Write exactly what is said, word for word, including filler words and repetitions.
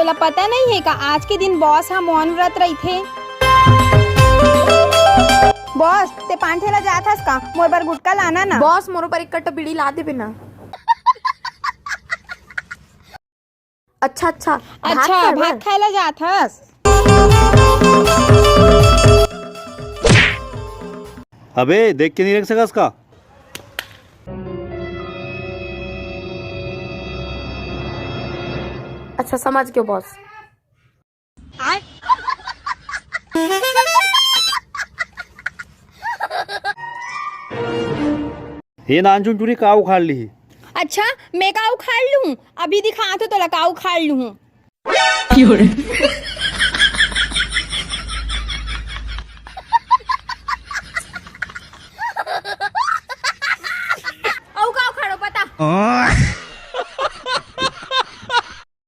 त पता नइ हे का, आज के दिन बॉस ह मौन व्रत रहिथे। बॉस, ते पांठे ला जात हस का? मोर बर गुटका लाना ना। बॉस, मोरो बर एक कट्टा बीड़ी ला देबे ना। अच्छा, अच्छा, भात अच्छा, खाए बर? भात खाए ला जात हस? अबे, देख के नहीं रख सकस का? अच्छा, समझ गयो बॉस। ये नानचुन टूरी का उखाड़ ली? अच्छा, मैं का उखाड़ लूं? अभी दिखात हों तोला का उखाड़ लूं। अउ का उखाड़ो बता?